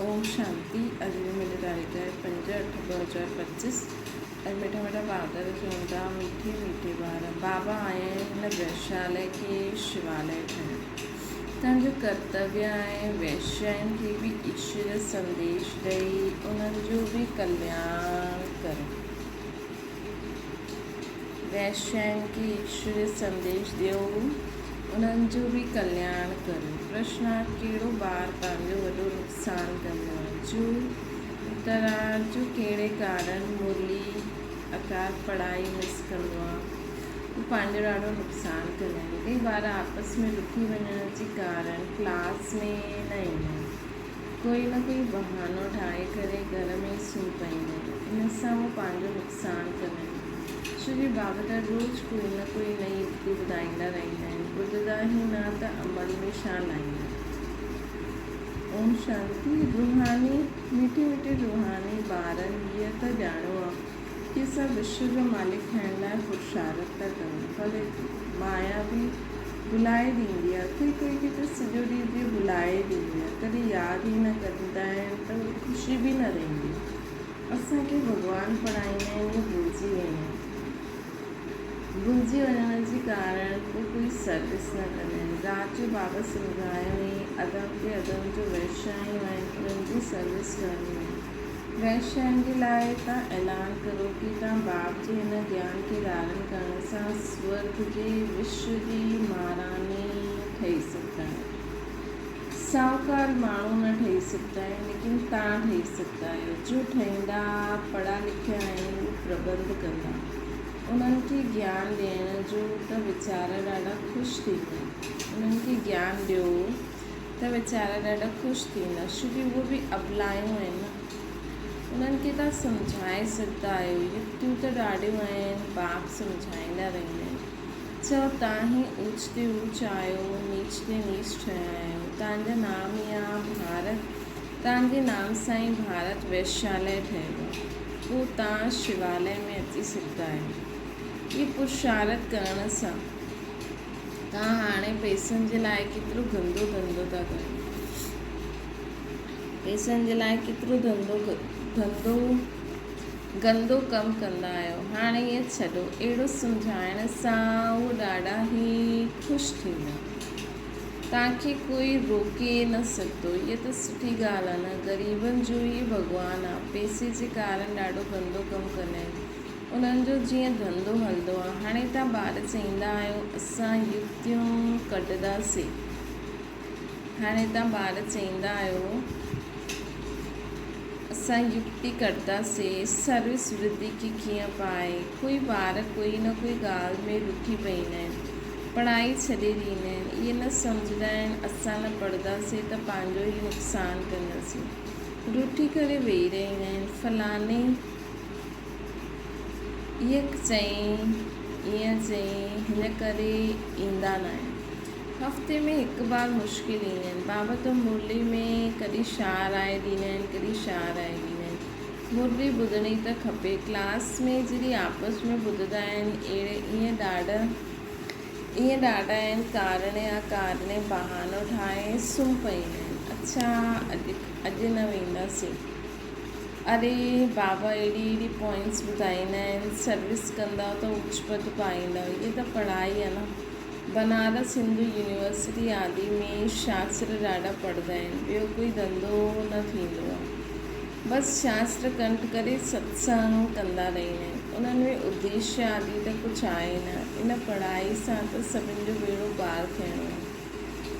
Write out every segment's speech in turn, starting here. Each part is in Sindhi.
اوم شانتي اڄ جي منهنجي تاريخ آهي پنج اٺ 2025 اڄ مٺا مٺا بادل چون ٿا مٺي مٺي ٻار بابا آيا آهن هن ويشالي کي شوالي ٺاهڻ توهان جو ڪرتويه آهي ويشيائن کي به ايشور سنديش ڏئي انهن جو به ڪلياڻ ڪريو ويشيائن کي ايشوري سنديش ڏيو، انهن جو به ڪلياڻ ڪريو. پرشن آ، ڪهڙو ٻار پنهنجو وڏو نقصان ڪندو آ؟ جو اتر آ، جو ڪهڙي ڪارڻ مرلي اڪار پڙهائي مس ڪندو آ، هو پنهنجو ڏاڍو نقصان ڪندا آهن. ڪئي ٻار آپس ۾ رڪي وڃڻ جي ڪارڻ ڪلاس ۾ نه ايندا آهن. ڪوئي نه ڪوئي بهانو ٺاهي ڪري گهر ۾ ئي سمهي پئيندا آهن. ان سان هو پنهنجو نقصان ڪندا آهن. ڇو جي بابت روز ڪوئي نه ڪوئي نئين يڪتي ٻڌائيندا رهندا آهن. ٻڌندا ئي نه ته عمل ۾ ڇا لائيندا. اوم شانتي روحاني مٺي مٺي روحاني ٻارن هيء ته ڄاڻو آ ڪي اسان وشو جو مالڪ ٺهڻ لاء پرشارٿ ٿا ڪريون ڀلي مايا به ڀلائي ڏيندي آهي. ڪوئي ڪوئي کي ته سڄو ڏينهن جيئن ڀلائي ڏيندي آهي. ڪڏهن ياد ئي نه ڪندا آهن ته وري خوشي به نه رهندي آهي. اسان کي ڀڳوان پڙهائيندا آهن اهي ڀلجي ويندا آهن. ڀلجي وڃڻ جي ڪارڻ پوء ڪوئي سروس نه ڪندا آهن. رات جو بابا سمجهايو هئين ادم تي ادم جو ويشايون آهن انهن جي سروس ڪرڻي آهي. ويشيائن جي لاء تان اعلان ڪرو ڪي تان باپ جي هن گيان کي ڌارڻ ڪرڻ سان سورگ جي وشو جي مهاراڻي ٺهي سگهندا آهيو. ساهوڪار ماڻهو نه ٺهي سگهندا آهن ليڪن تان ٺهي سگهندا آهيو. جو ٺهيندا پڙها لکيا آهن اهي پرٻنڌ ڪندا. انهن کي گيان ڏيڻ جو ته ويچارا ڏاڍا خوش ٿيندا. انهن کي گيان ڏيو. ته ويچارا ڏاڍا خوش ٿيندا ڇو ڪي اهي به ابلايون آهن نه انهن کي توهان سمجهائي سگهندا آهيو يڪتيون ته ڏاڍيون آهن باپ سمجهائيندا رهندا آهن چئو توهان هي اوچ تي اوچ آهيو نيچ تي نيچ ٺهيا آهيو توهان جا نام ئي آ ڀارت توهان جي نام سان ئي ڀارت ويشاليه ٺهيو آ پوء توهان شواليه ۾ اچي سگهندا آهيو هي پرشارٿ ڪرڻ سان توهان هاڻي پئسن جي لاء ڪيترو گندو ڌنڌو ٿا ڪريو. پئسن جي لاء ڪيترو ڌنڌو ڌنڌو گندو ڪم ڪندا آهيو. هاڻي ائين ڇڏو. اهڙو سمجهائڻ سان هو ڏاڍا ئي خوش ٿيندا. توهان کي ڪوئي روڪي نه سگهندو. هيء ته سٺي ڳالهه آهي نه. غريبن جو ئي ڀڳوان آهي. پئسي جي ڪارڻ ڏاڍو گندو ڪم ڪندا آهن. انهن جو جيئن ڌنڌو هلندو آ. هاڻي تان ٻار چئيندا آهيو اسان يڪتيون ڪڍنداسين. هاڻي تان ٻار چئيندا آهيو اسان يڪتي ڪڍنداسين. سروس ورڌي کي ڪيئن پائي. ڪوئي ٻار ڪوئي نه ڪوئي ڳالهه ۾ رڪي پئيندا آهن. پڙهائي ڇڏي ڏيندا آهن. اهي نه سمجهندا آهن اسان نه پڙهنداسين ته پنهنجو ئي نقصان ڪنداسين. روٺي ڪري ويهي رهندا آهن. فلاڻي. ايئن چئين، ايئن چئين، هن ڪري ايندا ناهن. هفتي ۾ هڪ بار مشڪل ايندا آهن. بابا ته مرلي ۾ ڪڏهن ڇا راء ڏيندا آهن، ڪڏهن ڇا راء ڏيندا آهن. مرلي ٻڌڻي ته کپي. ڪلاس ۾ جڏهن آپس ۾ ٻڌندا آهن، اهڙي ايئن ڏاڍا ايئن ڏاڍا آهن، ڪارڻي آ ڪارڻي بهانو ٺاهي سمهه پئيندا آهن. اڇا اڄ اڄ نه وينداسين. اري بابا اهڙي اهڙي پوائنٽس ٻڌائيندا آهن سروس ڪندؤ ته اوچ پد پائيندؤ هيء ته پڙهائي آهي نه بنارس هندو يونيورسٽي آدي ۾ شاستر ڏاڍا پڙهندا آهن ٻيو ڪوئي ڌنڌو نه ٿيندو آهي بس شاستر ڪنٺ ڪري ستسنگ ڪندا رهندا آهن انهن ۾ اديشيه آدي ته ڪجهه آهي نه ان پڙهائي سان ته سڀن جو ٻيڙو پار ٿيڻو آهي.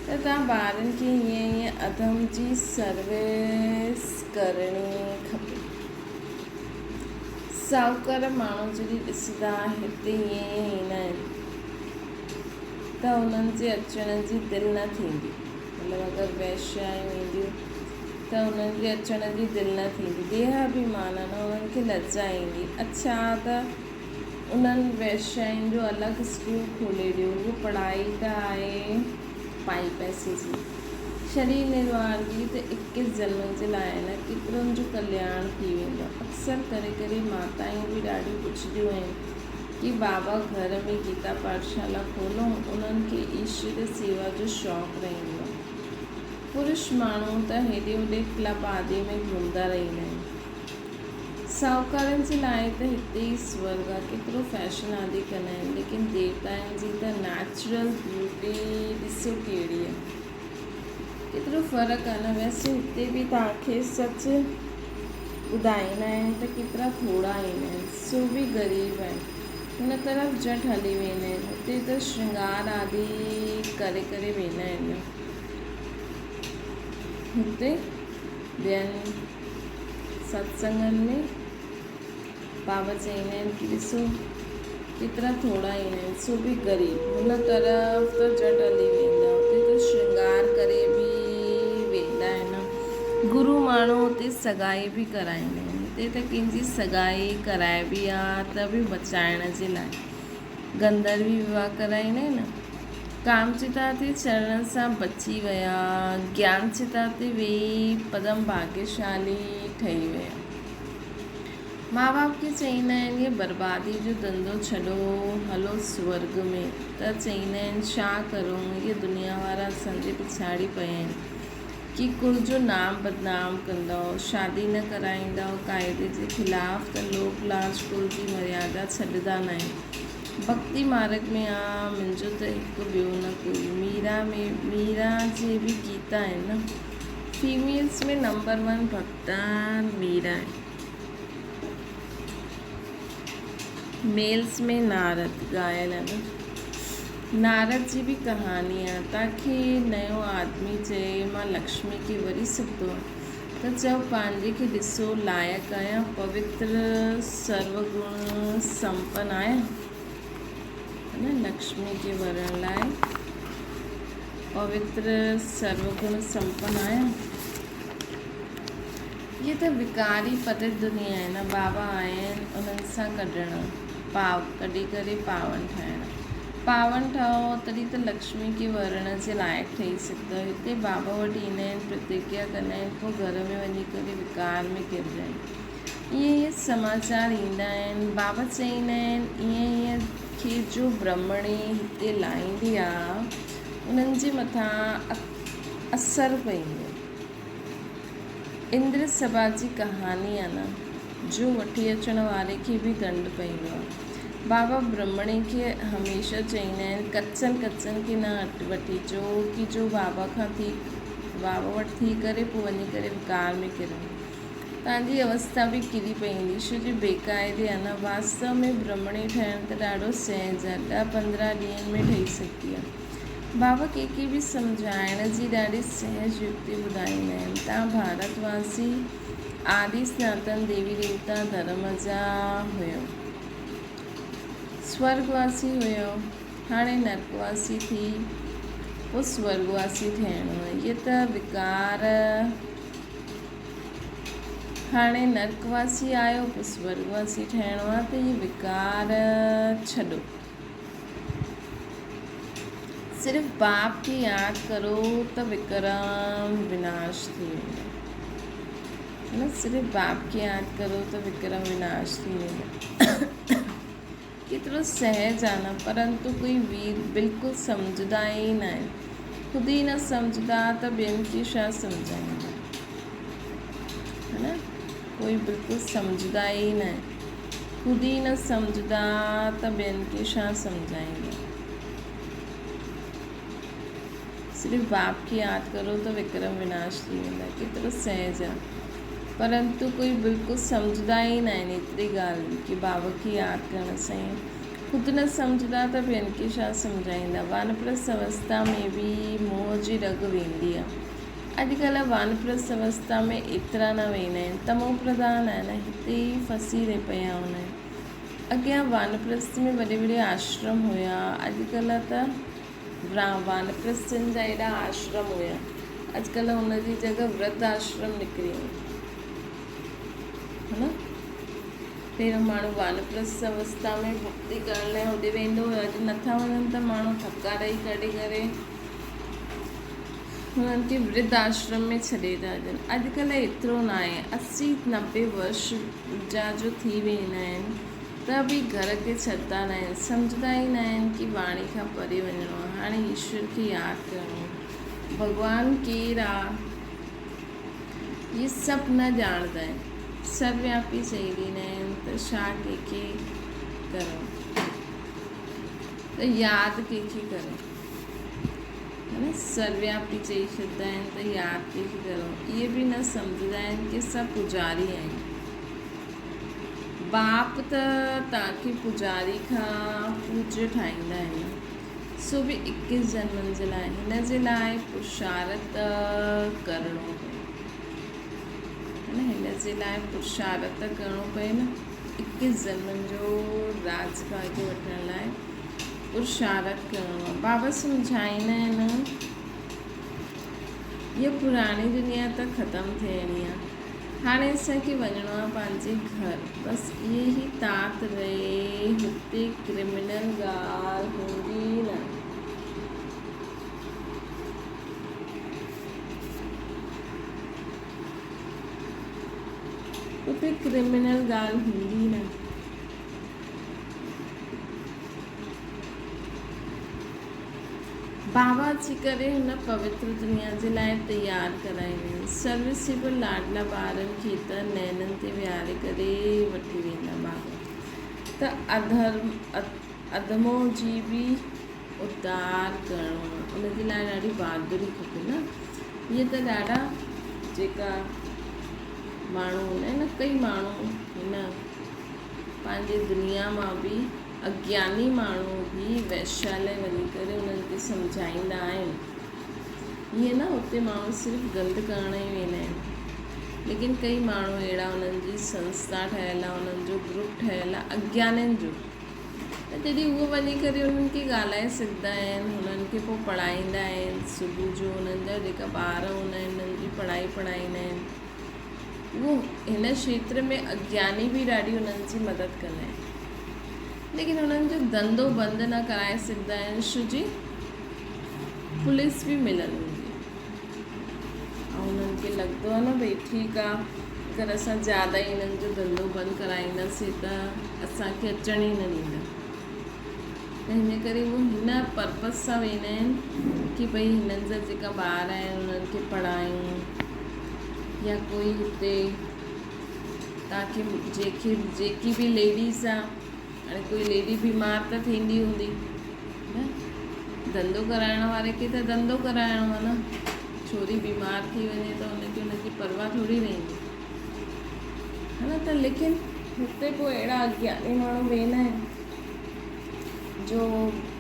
ته توهان ٻارن کي هيئن هيئن اڌم جي سروس ڪرڻي کپي. ساهوڪار ماڻهو جڏهن ڏسندا هتي هيئن هيئن ايندا آهن ته انهن جي اچڻ جي دل نه ٿيندي. مطلب اگر وئشيائون اينديون ته انهن جي اچڻ جي دل نه ٿيندي. ديهه اڀيمان آهي نه انهن کي لڄا ايندي. اڇا ته انهن وئشيائن جو الڳ اسڪول کولي ڏيو. اهو پڙهائي ته آهي پائي پئسي جي. شرير نروارگي ته اڪيس جنمن جي لاء آهي نه، ڪيترن جو ڪلياڻ ٿي ويندو. اڪثر ڪري ڪري ماتائون به ڏاڍيون پڇنديون آهن ڪي بابا گهر ۾ گيتا پاٺشالا کولون. انهن کي ايشور سيوا جو شوق رهندو آهي. پرش ماڻهو ته هيڏي هوڏي ڪلب آدي ۾ گهمندا رهندا آهن. ساهوڪارن جي لاء ته هتي ئي سورڳ آ، ڪيترو فيشن آدي ڪندا آهن، ليڪن ديوتائن جي ته نيچرل بيوٽي ڏسو ڪهڙي آ. ڪيترو فرق آ نه. ويسي هتي به توهان کي سچ ٻڌائيندا آهن ته ڪيترا ٿورا ايندا آهن، سو به غريب آهن. هن طرف جهٽ هلي ويندا آهن، هتي ته شرنگار آدي ڪري ڪري ويندا آهن نه. هتي ٻين ستسنگن ۾ بابا چئيندا آهن ڪي ڏسو ڪيترا ٿورا ايندا آهن سو به غريب هن طرف ته جهٽ هلي ويندا هتي ته شرنگار ڪري به ويندا آهن گرو ماڻهو هتي سگائي به ڪرائيندا آهن هتي ته ڪنهن جي سگائي ڪرائبي آهي ته به بچائڻ جي لاء گنڌروي وواهه ڪرائيندا آهن نه. ڪام چتا تي چڙهڻ سان بچي ويا، گيان چتا تي ويهي پدم ڀاگيشالي ٺهي ويا. ماء باپ کي چئيندا آهن هي بربادي جو ڌنڌو ڇڏو هلو سورڳ ۾ ته چئيندا آهن ڇا ڪرون هي دنيا وارا اسان جي پڇاڙي پيا آهن ڪي ڪل جو نام بدنام ڪندؤ شادي نه ڪرائيندؤ قاعدي جي خلاف ته لوڪ لاج ڪل جي مريادا ڇڏدا ناهن ڀڳتي مارڳ ۾ آ منهنجو ته هڪ ٻيو نه ڪوئي ميرا ۾ ميرا جي به گيتا آهن نه فيميلز ۾ نمبر ون ڀڳتان ميرا آهي ميلز ۾ نارد ڳايل آهي نه نارد جي به ڪهاڻي آ تاکي نيو آدمي چئي مان لڪشمي کي وري سگهندو آ ته چئو پنهنجي کي ڏسو لائق آهيان پوتر سرو گڻ سمپن آهيان نه لڪشمي کي ورڻ لاء پوتر سرو گڻ سمپن آهيان. هيء ته وڪاري پتت دنيا آهي نه بابا آهن انهن سان ڪڍڻ پاو ڪڍي ڪري پاون ٺاهڻ پاون ٺاهو تڏهن ته لڪشمي کي ورڻ جي لائق ٺهي سگهندؤ هتي بابا وٽ ايندا آهن پرتگيا ڪندا آهن پوء گهر ۾ وڃي ڪري وڪار ۾ ڪرندا آهن ائين ائين سماچار ايندا آهن بابا چئيندا آهن ائين ائين کي جو برهمڻي هتي لاهيندي آ انهن جي مٿان اثر پئيندو. اندر سڀا جي ڪهاڻي آ نه، جو وٺي اچڻ واري کي به ڏنڊ پئيندو آ. بابا برهمڻي کي هميشه چئيندا آهن، ڪچن ڪچن کي نه وٺي اچو، ڪي جو بابا کان ٿي بابا وٽ ٿي ڪري پوء وڃي ڪري وڪار ۾ ڪرن. تان جي اوستا به ڪري پئيندي، ڇو جو بيقاعدي آ نه. واستو ۾ برهمڻي ٺهڻ ته ڏاڍو سهج آ، ڏهه پندرهن ڏينهن ۾ ٺهي سگهبي آ. بابا ڪنهن کي به سمجهائڻ جي ڏاڍي سهج يڪتي ٻڌائيندا آهن. تان ڀارت واسي آدي سناتن ديوي ديوتا ڌرم جا هيو. سورڳ واسي هيو. هاڻي نرڪ واسي ٿي پوء سورڳ واسي ٿيڻو آهي. هي ته وڪار هاڻي نرڪ واسي آهيو پوء سورڳ واسي ٺهڻو آهي ته هي وڪار ڇڏو. صرف باپ کي ياد ڪرو ته وڪرم وناش ٿي ويندو نه صرف باپ کي ياد ڪرو ته وڪرم وناش ٿي ويندو ڪيترو سهج آ نه پرنتو ڪوئي وير بلڪل سمجھدا ئي نه آهن خود ئي نه سمجھدا ته ٻين کي ڇا سمجھائيندا نه ڪوئي بلڪل سمجھدا ئي نه آهن خود ئي نه سمجهندا ته ٻين کي ڇا سمجهائيندا. صرف باپ کي ياد ڪرو ته وڪرم وناش ٿي ويندا. ڪيترو سهج آ. پرنتو ڪوئي بلڪل سمجهندا ئي ناهن ايتري ڳالهه به ڪي بابا کي ياد ڪرڻ سان ئي خود نه سمجهندا ته ٻين کي ڇا سمجهائيندا. وانپرست اوستا ۾ به موهه جي رڳ ويندي آ. اڄڪلهه وانپرست اوستا ۾ ايترا نه ويندا آهن، تمو پرڌان آهن، هتي ئي ڦسي رهي پيا هوندا آهن. اڳيان وانپرست ۾ وڏي وڏي آشرم هيا، اڄڪلهه ته وانپرستن جا ايڏا آشرم هيا، اڄڪلهه ان جي جڳهه ورڌ آشرم نڪري ويو هي نه. پهريون ماڻهو وانپرست اوستا ۾ ڀڳتي ڪرڻ لاء هوڏي ويندو هيو، اڄ نٿا وڃن ته ماڻهو ڌڪا ڏئي ڪڍي ڪري هنن کي ورڌ آشرم ۾ ڇڏي ٿا ڏين. اڄڪلهه ايترو ناهي. 80 90 ورش جا جو ٿي ويندا آهن ته به گهر کي ڇڏدا ناهن. سمجهندا ئي ناهن ڪي واڻي کان پري وڃڻو آهي. هاڻي ايشور کي ياد ڪرڻو آهي. ڀڳوان ڪير آ؟ اهي سڀ نه ڄاڻندا آهن. سروياپي چئي ڏيندا آهن ته ڇا ڪنهن کي ڪرڻو ته ياد ڪنهن کي ڪرڻو ها نه سروياپي چئي ڇڏندا آهن ته ياد ڪنهن کي ڪرڻو اهي به نه سمجهندا آهن ڪي سڀ پوڄاري آهن. باپ ته توهان کي پوڄاري کان پوڄ ٺاهيندا آهن. سو به اڪيس جنمن جي لاء هن جي لاء پرشارت ڪرڻو پئي نه هن جي لاء پرشارت ڪرڻو پئي نه اڪيس جنمن جو راج ڀاڳ وٺڻ لاء پرشارت ڪرڻو آهي بابا سمجھائيندا آهن هيء پراڻي دنيا ته ختم ٿيڻي آهي هاڻي اسان کي وڃڻو آهي پنهنجي گهر بس اهي ئي تات رهي هتي ڪرمنل ڳالهه هوندي ئي نه. اتي ڪرمنل ڳالهه هوندي ئي نه. بابا اچي ڪري هن پوتر دنيا جي لاء تيار ڪرائيندا آهن. سروسيبل لاڏلا ٻارن کي ته نينن تي ويهاري ڪري وٺي ويندا. بابا ته اڌرم اڌمو جي به اڌار ڪرڻو آهي ان جي لاء ڏاڍي بهادري کپي نه. هيئن ته ڏاڍا جيڪا ماڻهو هوندا آهن نه ڪئي ماڻهو هن پنهنجي دنيا مان به اگياني ماڻهو به ويشالي وڃي ڪري انهن کي سمجهائيندا آهن. ائين نه اتي ماڻهو صرف گند ڪرڻ ئي ويندا آهن. ليڪن ڪئي ماڻهو اهڙا انهن جي سنسٿا ٺهيل آهي انهن جو گروپ ٺهيل آهي اگيانين جو ته جڏهن اهو وڃي ڪري انهن کي ڳالهائي سگهندا آهن انهن کي پوء پڙهائيندا آهن صبح جو انهن جا جيڪا ٻار هوندا آهن انهن جي پڙهائي پڙهائيندا آهن. اهو هن کيتر ۾ اگياني به ڏاڍي انهن جي مدد ڪندا آهن ليڪن انهن جو ڌنڌو بند نه ڪرائي سگهندا آهن ڇو جي پوليس به مليل هوندي آهي ۽ انهن کي لڳندو آهي نه ڀئي ٺيڪ آهي اگر اسان زياده ئي انهن جو ڌنڌو بند ڪرائينداسين ته اسانکي اچڻ ئي نه ڏيندا ته هن ڪري اهو هن پرپز سان ويندا آهن ڪي ڀئي هنن جا جيڪا ٻار آهن انهن کي پڙهايون يا ڪوئي هتي تاڪي جيڪي جيڪي به ليڊيز آ هاڻي ڪوئي ليڊي بيمار ته ٿيندي هوندي نه ڌنڌو ڪرائڻ واري کي ته ڌنڌو ڪرائڻو آ نه ڇوري بيمار ٿي وڃي ته ان کي ان جي پرواهه ٿوري رهندي ها نه ته ليڪن هتي پوء اهڙا اگياني ماڻهو ويندا آهن جو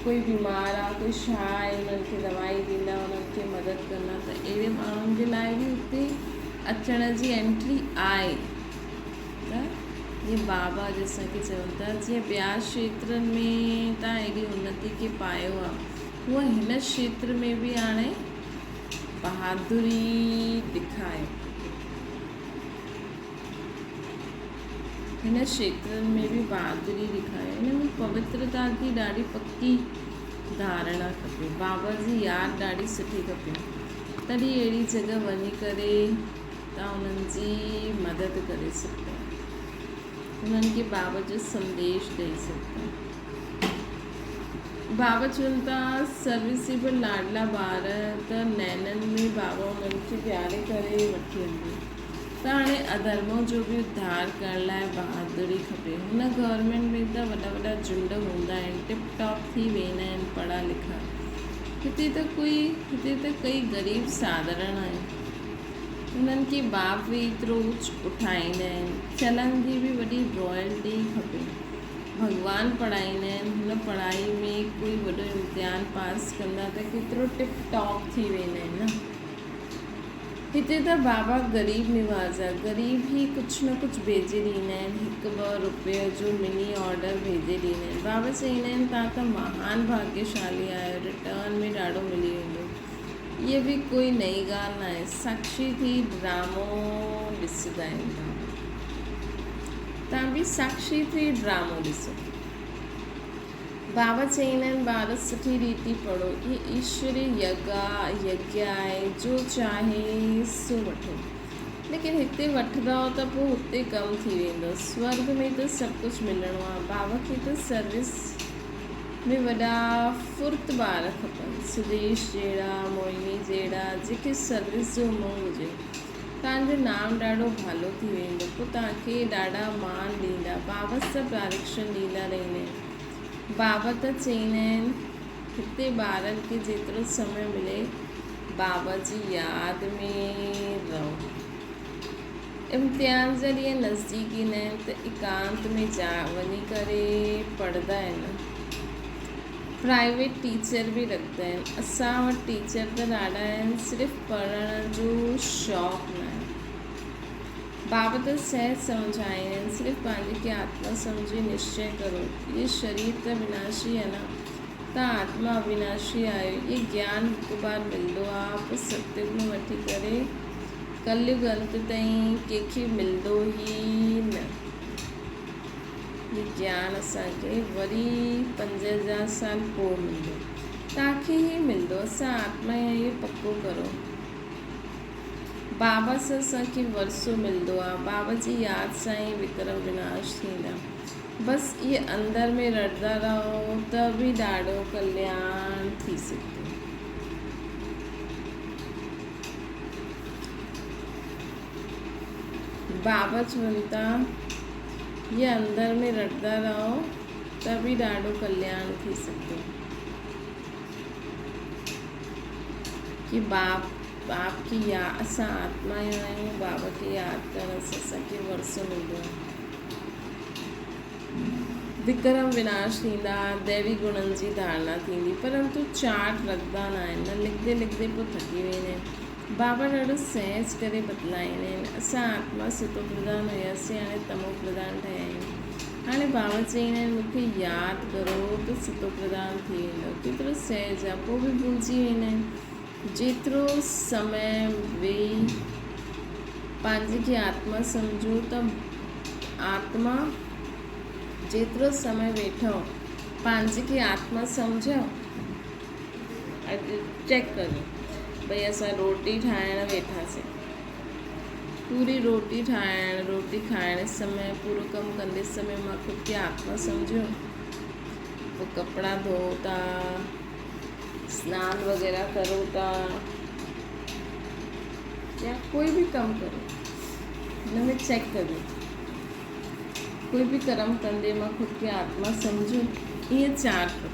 ڪوئي بيمار آ ڪوئي ڇا آهي انهن کي دوائي ڏيندا انهن کي مدد ڪندا ته اهڙي ماڻهن جي لاء به اتي اچڻ جي انٽري آهي ته جيئن بابا اڄ اسان کي چون ٿا جيئن ٻيا کيترن ۾ تان ايڏي انتي کي پايو آ هونء هن کيتر ۾ به هاڻي بهادري ڏيکايو. هن کيترن ۾ به بهادري ڏيکاري. هن ۾ پوترتا جي ڏاڍي پڪي ڌارڻا کپي. بابا جي ياد ڏاڍي سٺي کپي. تڏهن اهڙي جڳهه وڃي ڪري توهان انهن جي مدد ڪري سگهندا. انهن کي بابا جو سنديش ڏئي سگهندا. بابا چون ٿا سروسيبل لاڏلا ٻار ته نينن ۾ بابا انهن کي ويهاري ڪري وٺي ويندو. ته هاڻي اڌرمو جو به اڌار ڪرڻ لاء بهادري کپي. هن گورنمينٽ ۾ ته وڏا وڏا جهنڊ هوندا آهن، ٽپ ٽاپ ٿي ويندا آهن پڙها لکا. هتي ته ڪوئي هتي ته ڪئي غريب ساڌارڻ آهن. انهن کي باپ به ايترو اوچ اٺائيندا آهن. چلن جي به وڏي رائلٽي کپي. ڀڳوان پڙهائيندا آهن. هن پڙهائي ۾ ڪوئي وڏو امتحان پاس ڪندا ته ڪيترو ٽپ ٽاپ ٿي ويندا آهن نه. هتي ته بابا غريب نواز آ، غريب ئي ڪجهه نه ڪجهه ڀيجي ڏيندا آهن، هڪ ٻه روپيه جو مني آرڊر ڀيجي ڏيندا آهن. بابا چئيندا آهن توهان ته مهان ڀاڳيشالي آهيو، رٽرن ۾ ڏاڍو ملي ويندو. هيء به ڪوئي نئين ڳالهه ناهي، ساڪشي ٿي ڊرامو ڏسندا آهن بابا. توهان به ساڪشي ٿي ڊرامو ڏسو. بابا چئيندا آهن ٻار سٺي ريتي پڙهو، هي ايشوري يگيا آهي، جو چاهي سو وٺو. ليڪن هتي وٺندؤ ته پوء هتي ڪم ٿي ويندو. سورڳ ۾ ته سڀ ڪجهه ملڻو آهي. بابا کي ته سروس ۾ وڏا ڦرت ٻار کپن، سديش جهڙا، موهني جهڙا، جيڪي سروس جو امنگ هجي. توهان جو نام ڏاڍو ڀالو ٿي ويندو، پوء توهان کي ڏاڍا مان ڏيندا. بابا سڀ ڊائريڪشن ڏيندا رهندا آهن. بابا ته چئيندا آهن، هتي ٻارن کي جيترو سمي ملي بابا جي ياد ۾ رهو. امتحان جا ڏينهن نزديڪ ايندا آهن ته ايڪانت ۾ وڃي ڪري پڙهندا آهن. پرائيويٽ ٽيچر به رکندا آهن. اسان وٽ ٽيچر ته ڏاڍا آهن صرف پڙهڻ جو شوق نه آهي. بابا ته سهج سمجهائيندا آهن صرف پنهنجي کي آتما سمجهي نشچي ڪرو. هي شرير ته وناشي آهي نه توهان آتما اويناشي آهيو. هي گيان هڪ بار ملندو آهي پوء ستيگ ۾ وٺي ڪري ڪليگ انت تائين ڪنهن کي ملندو ئي نه. هي گيان اسان کي وري 5000 سال پوء ملندو. توهان کي ئي ملندو. اسان آتما آهيون اهو پڪو ڪرو. بابا سان اسان کي ورثو ملندو آهي. بابا جي ياد سان ئي وڪرم وناش ٿيندا. بس اهي اندر ۾ رڙندا رهو ته به ڏاڍو ڪلياڻ ٿي سگهندو. بابا چون ٿا، هيء اندر ۾ رٽندا رهو ته به ڏاڍو ڪلياڻ ٿي سگهندو. ڪي باپ باپ کي يا اسان آتمائون آهيون، بابا کي ياد ڪرڻ سان اسان کي ورثو ملندو آهي. وڪرم وناش ٿيندا، ديوي گڻن جي ڌارڻا ٿيندي، پرنتو چارٽ رکندا نه آهن، نه لکندي لکندي پوء ٿڪي ويندا آهن. بابا ڏاڍو سهج ڪري بتلائيندا آهن، اسان آتما ستو پرڌان هياسين، هاڻي تمو پرڌان ٺهيا آهيون. هاڻي بابا چئيندا آهن، مون کي ياد ڪرو ته ستو پرڌان ٿي ويندؤ. ڪيترو سهج آهي، پوء به ڀلجي ويندا آهن. جيترو سمي ويهي پنهنجي کي آتما سمجهو ته آتما جيترو سمي ويٺؤ پنهنجي کي آتما سمجهيو. اڄ چيڪ ڪريو ڀئي اسان روٽي ٺاهڻ ويٺاسين پوري روٽي ٺاهڻ روٽي کائڻ سمي پورو ڪم ڪندي سمي مان خود کي آتما سمجهيو پوء ڪپڙا ڌو ٿا سنان وغيره ڪرو ٿا يا ڪوئي به ڪم ڪرو هن ۾ چيڪ ڪريو ڪوئي به ڪرم ڪندي مان خود کي آتما سمجهو ائين چار رکو.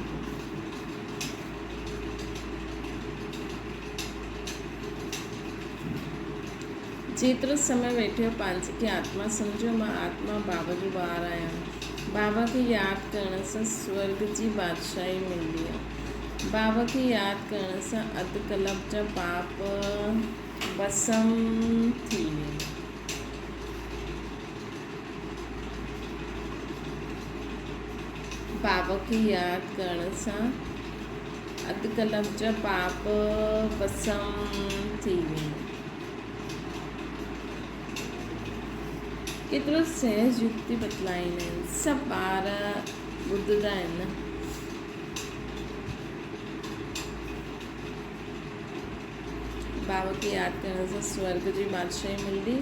جيترو سمي ويٺيو پنهنجي کي آتما سمجهو مان آتما بابا جو ٻار آهيان. بابا کي ياد ڪرڻ سان سورڳ جي بادشاهي ملندي آهي. بابا کي ياد ڪرڻ سان اڌ ڪلپ جا پاپ ڀسم ٿي ويندا. بابا کي ياد ڪرڻ سان اڌ ڪلپ جا پاپ ڀسم ٿي ويندا. ڪيترو سهج يڪتي بتلائيندا آهن. سڀ ٻار ٻڌندا آهن نه. بابا کي ياد ڪرڻ سان سورڳ جي بادشاهي ملندي.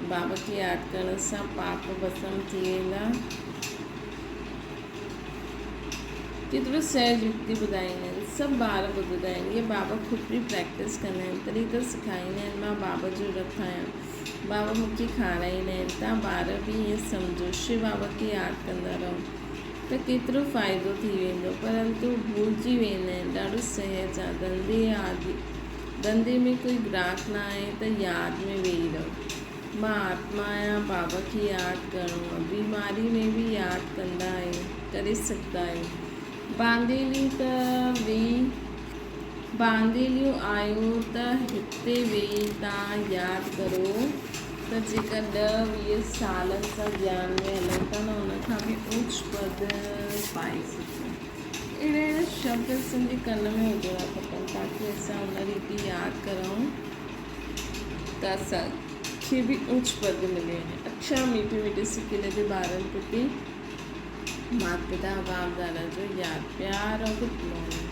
بابا کي ياد ڪرڻ سان پاپ ڀسم ٿي ويندا. ڪيترو سهج يڪتي ٻڌائيندا آهن. سڀ ٻار ٻڌندا آهن. اهي بابا خود به پريڪٽس ڪندا آهن تڏهن ته سکائيندا آهن مان بابا جو رٿ آهيان. بابا مون کي کارائيندا آهن. توهان ٻار به ائين سمجهو. شو بابا کي ياد ڪندا رهو ته ڪيترو فائدو ٿي ويندو. پرنتو ڀلجي ويندا آهن. ڏاڍو سهج آهي. ڌنڌي آدي ڌنڌي ۾ ڪوئي گراهڪ نه آهي ته ياد ۾ ويهي رهو. مان آتما آهيان، بابا کي ياد ڪرڻو آهي. بيماري ۾ به ياد ڪندا آهيو، ڪري سگهندا آهيو. بانديليون ته ويهي بانديليون آهيو ته هتي ويهي تان ياد ڪرو ته جيڪا ڏهه ويهه سالن سان گيان ۾ هلن ٿا نه ان کان به اوچ پد پائي سگهو. اهڙا اهڙا شبد اسان جي ڪن ۾ هجڻا کپن تاڪي اسان ان ريتي ياد ڪرون ته اسان کي به اوچ پد ملي وڃي. اڇا ميٺي ميٺي سڪيل جي ٻارن پرتي مات پتا باپ دادا جو ياد پيار ۽ گڊ مارننگ.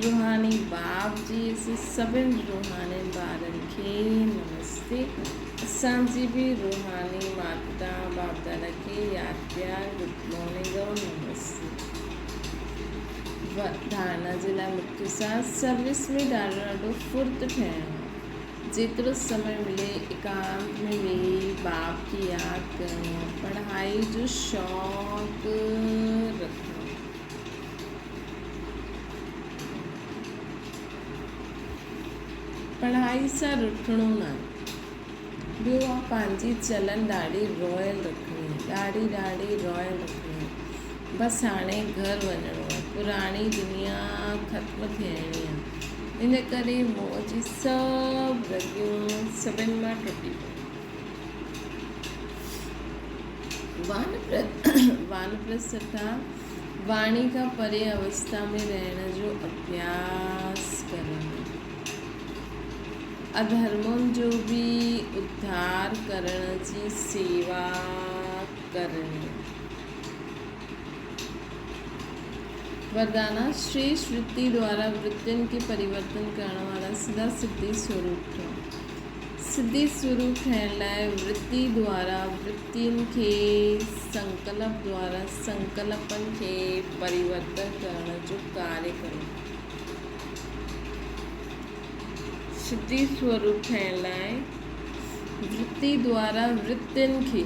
روحاني باپ جي اسين سڀن روحانين ٻارن کي نمستي. اسان جي به روحاني مات پتا باپ دادا کي ياد پيار گڊ مارننگ ۽ نمستي. ڌارڻا جي لاء مکيه سار سروس ۾ ڏاڍو ڏاڍو ڦرت ٺهڻو آهي. جيترو سمي ملي ايڪانت ۾ ويهي باپ کي ياد ڪرڻو آهي. پڙهائي جو شوق رکڻو آهي. پڙهائي سان رٺڻو ناهي. ٻيو آ پنهنجي چلن ڏاڍي رائل رکڻي آ. ڏاڍي ڏاڍي رائل رکڻي آ. بس هاڻي گهر وڃڻو آ. پراڻي دنيا ختم ٿيڻي آ. ان ڪري موهه جي سڀ رڳيون سڀن مان ٽٽي پيون. وانپرسٿ تٿا واڻي کان پري اوستا ۾ رهڻ جو اڀياس ڪرڻ. اڌرمن جو به اڌار ڪرڻ جي سيوا ڪرڻي. وردانا، شريشٺ ورتي دوارا ورتين کي پريورتن ڪرڻ وارا سدا سڌي سوروپ ٺهو. سڌي سوروپ ٺهڻ لاء ورتي دوارا ورتين کي، سنڪلپ دوارا سنڪلپن کي پريورتن ڪرڻ جو ڪاريه ڪريو. سڌي سوروپ ٺهڻ لاء ورتي دوارا ورتين کي،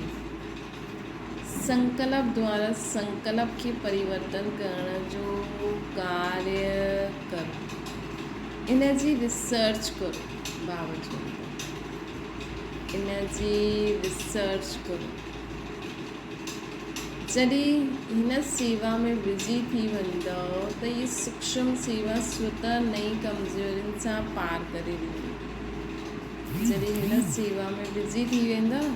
سنڪلپ دوارا سنڪلپ کي پريورتن ڪرڻ جو ڪاريه ڪرو. ان جي ريسرچ ڪرو. بابا چون ٿا ان جي ريسرچ ڪرو. جڏهن هن سيوا ۾ بزي ٿي ويندؤ ته هي سوڪشم سيوا سوتر نئين ڪمزورين سان پار ڪري ڏيندي. جڏهن هن سيوا ۾ بزي ٿي ويندؤ،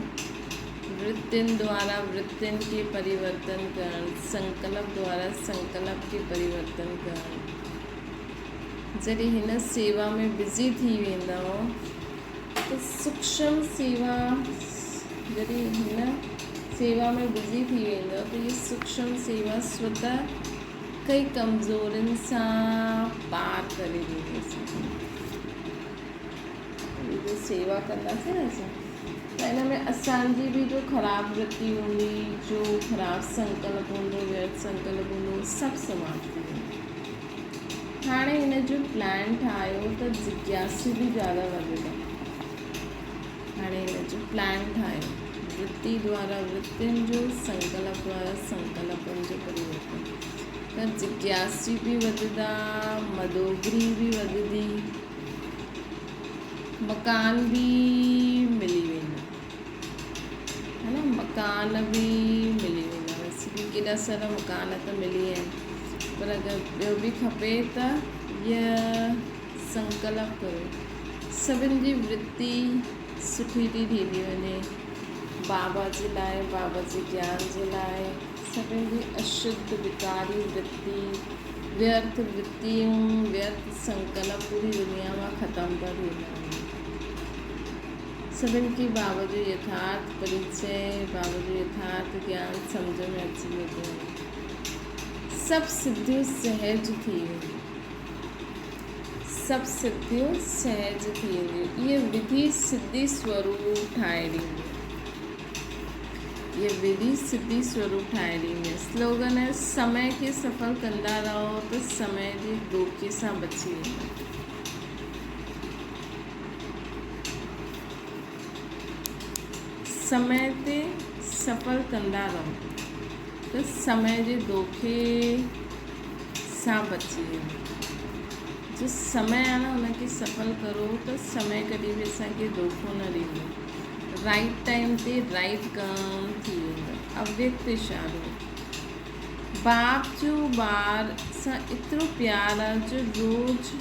ورتين دوارا ورتين کي پريورتن ڪرڻ، سنڪلپ دوارا سنڪلپ کي پريورتن ڪرڻ. جڏهن هن سيوا ۾ بزي ٿي ويندؤ ته سوڪشم سيوا جڏهن هن سيوا ۾ بزي ٿي ويندؤ ته هي سوڪشم سيوا سوته ڪئي ڪمزورين سان پار ڪري ڏيندي اسان کي. جو سيوا ڪنداسين نه اسان ته ان ۾ اسان جي به جو خراب ورتي هوندي، جو خراب سنڪلپ هوندو، ويرٿ سنڪلپ هوندو، سڀ سماپت ٿي ويندو. هاڻي هن جو پلان ٺاهيو ته جگياسو به زياده وڌندا. هاڻي هن جو پلان ٺاهيو، ورتي دوارا ورتين جو، سنڪلپ دوارا سنڪلپن جو پريورتن، ته جگياسو به وڌندا، مدوگري به وڌندي، مڪان به ملي ويندا، ها نه، مڪان به ملي ويندا. ويسي به ڪيڏا سارا مڪان ته ملي ويا آهن، پر اگر ٻيو به کپي ته هيء سنڪلپ ڪريو. سڀن جي ورتي سٺي ٿي ٿيندي وڃي، بابا جي لاء، بابا جي گيان جي لاء سڀن جي اشڌ وڪاري ورتي، ويرٿ ورتيون، ويرٿ سنڪلپ پوري دنيا مان ختم ٿا ٿيندا وڃن. سڀن کي بابا جو يٿارٿ پريچئه، بابا جو يٿارٿ گيان سمجهه ۾ اچي ويندو وڃي. سڀ سڌيون سهج ٿي وينديون. سڀ سڌيون سهج ٿي وينديون. اهي وڌي سڌي سوروپ ٺاهي ڏينديون. اهي وڌي سڌي سوروپ ٺاهي ڏينديون. سلوگن آهي، سمي کي سڦل ڪندا رهو ته سمي جي ڌوڪي سان بچي ويندا. سمي تي سڦل ڪندا رهو ته سمي جي دوکي سان بچي ويندو. جو سمي آهي نه ان کي سڦل ڪرو ته سمي ڪڏهن به اسان کي دوکو نه ڏيندو. رائيٽ ٽائيم تي رائيٽ ڪم ٿي ويندو. اويڪت اشارو. باپ جو ٻار سان ايترو پيار آهي جو روز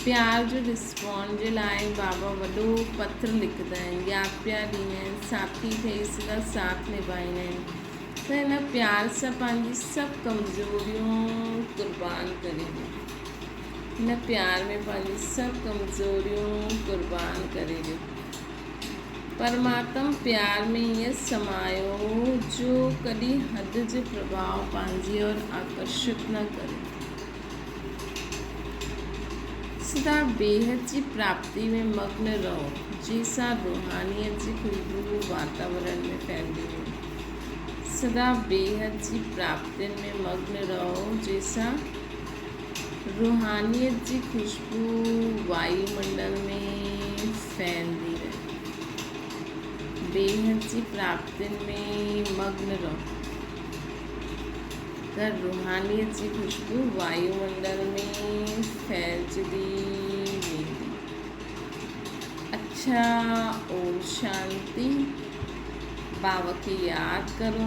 پيار جو رسپانڊ جي لاء بابا وڏو پتر لکندا آهن، ياد پيا ڏيندا آهن، ساٿي ٺهي سدا ساٿ نڀائيندا آهن ته هن پيار سان پنهنجي سڀ ڪمزوريون قربان ڪري ڏيو. هن پيار ۾ پنهنجي سڀ ڪمزوريون قربان ڪري ڏيو. پرماتم پيار ۾ ائين سمايو جو ڪڏهن حد جي پرڀاء پنهنجي اور آڪرشت نه ڪري. سدا بيحد جي پراپتي ۾ مگن رهو، جنهن سان روحانيت جي خوشبو واتاورڻ ۾ ڦهلجي وڃي. سدا بيحد جي پراپتين ۾ مگن رهو، جنهن سان روحانيت جي خوشبو وايو منڊل ۾ ڦهلندي رهي. بيحد جي پراپتين ۾ مگن رهو ته روحانيت جي خوشبو وايو منڊل ۾ ڦهلجندي ويندي. اڇا اوم شانتي. بابا کي ياد ڪرو.